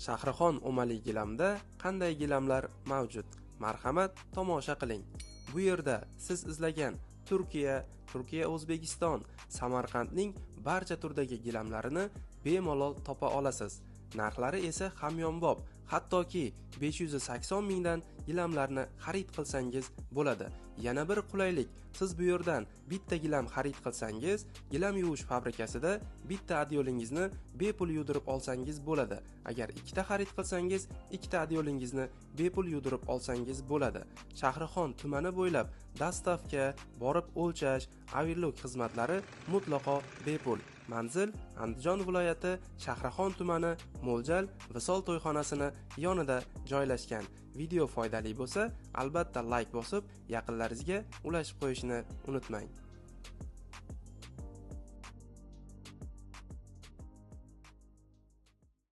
Shahrixon o'mali gilamda qanday gilamlar mavjud? Marhamat, tomosha qiling. Bu yerda siz izlagan Turkiya, Turkiya O'zbekiston, Samarqandning barcha turdagi gilamlarini bemalol topa olasiz. Narxlari esa hamyonbop, hattoki 580 mingdan gilamlarni xarid qilsangiz bo'ladi. Yana bir qulaylik, siz bu yerdan bitta gilam xarid qilsangiz, gilam yuvish fabrikasida bitta adyolingizni bepul yuvdirib olsangiz bo'ladi. Agar ikkita xarid qilsangiz, ikkita adyolingizni bepul yuvdirib olsangiz bo'ladi. Shahrixon tumani bo'ylab dastavka, borib o'lchash, avirlok xizmatlari mutlaqo bepul. Manzil: Andijon viloyati, Shahrixon tumani, Mo'ljal Visol to'yxonasini yonida joylashgan. Video foydali bo'lsa, albatta like bosib, yaqinlaringizga ulashib qo'yishni unutmang.